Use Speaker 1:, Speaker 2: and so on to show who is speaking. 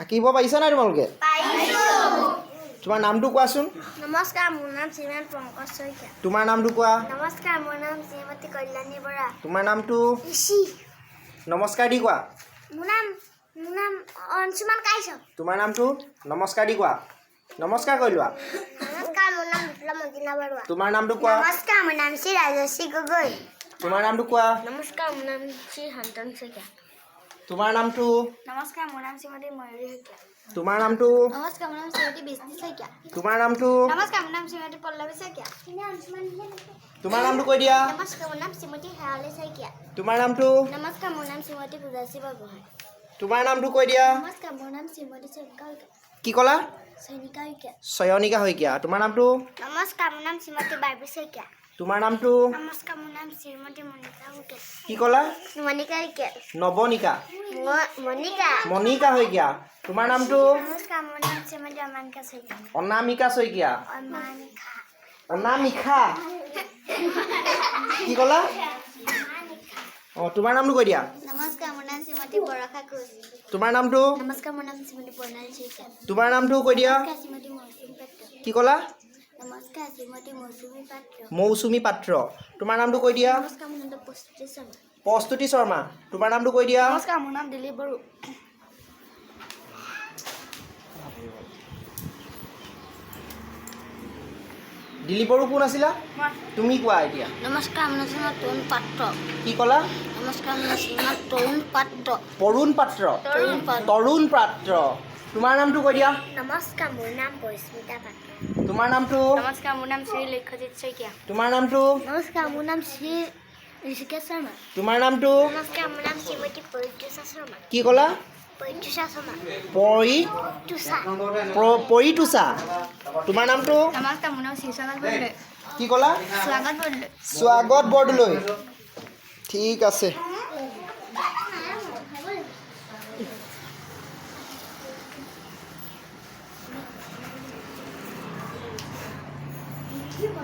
Speaker 1: আঁকিব পাৰিছা নাই তোমালোকে? তোমাৰ নামটো কোৱাচোন।
Speaker 2: নমস্কাৰ, মোৰ নাম শ্ৰীমান পংকজ শইকীয়া।
Speaker 1: তোমাৰ নামটো কোৱা।
Speaker 2: নমস্কাৰ, মোৰ নাম শ্ৰীমতী কল্যাণী বৰা।
Speaker 1: তোমাৰ নামটো?
Speaker 2: ঋষি।
Speaker 1: নমস্কাৰ দি কোৱা।
Speaker 2: মোৰ নাম অংশুমান কাশ্যপ।
Speaker 1: তোমাৰ নামটো নমস্কাৰ দি কোৱা, নমস্কাৰ কৈ লোৱা।
Speaker 2: নমস্কাৰ, মোৰ নাম বিপ্লৱ মজিনা বৰুৱা।
Speaker 1: তোমাৰ নামটো কোৱা।
Speaker 2: নমস্কাৰ, মোৰ নাম শ্ৰী ৰাজশ্ৰী গগৈ।
Speaker 1: তোমাৰ নামটো কোৱা।
Speaker 2: নমস্কাৰ, মোৰ নাম শ্ৰী শান্তন শইকীয়া।
Speaker 1: তোমাৰ নামটো?
Speaker 2: নমস্কাৰ, মোৰ নাম শ্ৰীমতী ময়ূৰী শইকীয়া।
Speaker 1: তোমাৰ নামটো?
Speaker 2: নমস্কাৰ, মোৰ নাম শ্ৰীমতী বিষ্ণু শইকীয়া।
Speaker 1: তোমাৰ নামটো?
Speaker 2: নমস্কাৰ, মোৰ নাম শ্ৰীমতী পল্লৱী শইকীয়া।
Speaker 1: তোমাৰ নামটো কৈ দিয়া।
Speaker 2: নমস্কাৰ, মোৰ নাম শ্ৰীমতী শেৱালী শইকীয়া।
Speaker 1: তোমাৰ নামটো?
Speaker 2: নমস্কাৰ, মোৰ নাম শ্ৰীমতী পূজাশ্ৰী বৰগোহাঁই।
Speaker 1: তোমাৰ নামটো কৈ দিয়া।
Speaker 2: নমস্কাৰ, মোৰ নাম শ্ৰীমতী চয়নিকা শইকীয়া।
Speaker 1: কি ক'লা?
Speaker 2: চয়নিকা শইকীয়া।
Speaker 1: চয়নিকা শইকীয়া। তোমাৰ নামটো?
Speaker 2: নমস্কাৰ, মোৰ নাম শ্ৰীমতী বাৰ্বী শইকীয়া।
Speaker 1: তোমাৰ নামটো?
Speaker 2: নমস্কাৰ, মোৰ নাম শ্ৰীমতী মণিকা শইকীয়া।
Speaker 1: কি ক'লা?
Speaker 2: মণিকা শইকীয়া।
Speaker 1: নৱনিকা?
Speaker 2: মণিকা।
Speaker 1: মণিকা শইকীয়া। তোমাৰ নামটো?
Speaker 2: নমস্কাৰ, মোৰ নাম শ্ৰীমতী অমানিকা শইকীয়া।
Speaker 1: অনামিকা শইকীয়া?
Speaker 2: অমানিকা।
Speaker 1: অনামিখা, কি ক'লা? অঁ, তোমাৰ নামটো কৈ দিয়া।
Speaker 2: নমস্কাৰ, মোৰ নাম শ্ৰীমতী বৰষা কোচ।
Speaker 1: তোমাৰ নামটো?
Speaker 2: নমস্কাৰ, মোৰ নাম শ্ৰীমতী বৰ্ণালী শইকীয়া।
Speaker 1: তোমাৰ নামটো কৈ দিয়া।
Speaker 2: নমস্কাৰ, শ্ৰীমতী মৌচুমী পাত্ৰ।
Speaker 1: কি ক'লা?
Speaker 2: নমস্কাৰ, শ্ৰীমতী মৌচুমী পাত্ৰ।
Speaker 1: মৌচুমী পাত্ৰ। তোমাৰ নামটো কৈ দিয়া।
Speaker 2: নমস্কাৰ, মোৰ নামটো প্ৰস্তুতি শৰ্মা।
Speaker 1: প্ৰস্তুতি শৰ্মা। তোমাৰ নামটো কৈ দিয়া।
Speaker 2: নমস্কাৰ, মোৰ নাম দিলীপ বড়ো।
Speaker 1: দিলীপ বড়ো কোন আছিলা তুমি? কোৱা এতিয়া।
Speaker 2: নমস্কাৰ, মোৰ নাম শ্ৰীমতী তৰুণ পাত্ৰ।
Speaker 1: কি ক'লা?
Speaker 2: নমস্কাৰ, মোৰ নাম শ্ৰীমতী তৰুণ পাত্ৰ।
Speaker 1: পৰুণ পাত্ৰ?
Speaker 2: তৰুণ পাত্ৰ।
Speaker 1: তৰুণ পাত্ৰ। তোমাৰ নামটো কৈ দিয়া।
Speaker 2: নমস্কাৰ, মোৰ নাম পৰিস্মিতা পাত্ৰ।
Speaker 1: তোমাৰ নামটো?
Speaker 2: নমস্কাৰ, মোৰ নাম শ্ৰী লক্ষ্যজিৎ শইকীয়া।
Speaker 1: তোমাৰ নামটো?
Speaker 2: নমস্কাৰ, মোৰ নাম শ্ৰী ঋষিকেশ শৰ্মা।
Speaker 1: তোমাৰ নামটো?
Speaker 2: নমস্কাৰ, মোৰ নাম শ্ৰীমতী পৰিতুষা শৰ্মা।
Speaker 1: কি ক'লা?
Speaker 2: পৰিতুষা শৰ্মা।
Speaker 1: পৰি
Speaker 2: তুষা।
Speaker 1: পৰিতুষা। তোমাৰ নামটো?
Speaker 2: নমস্কাৰ, মোৰ নাম শ্ৰী স্বাগত বৰদলৈ।
Speaker 1: কি ক'লা?
Speaker 2: স্বাগত বৰদলৈ।
Speaker 1: স্বাগত বৰদলৈ। ঠিক আছে।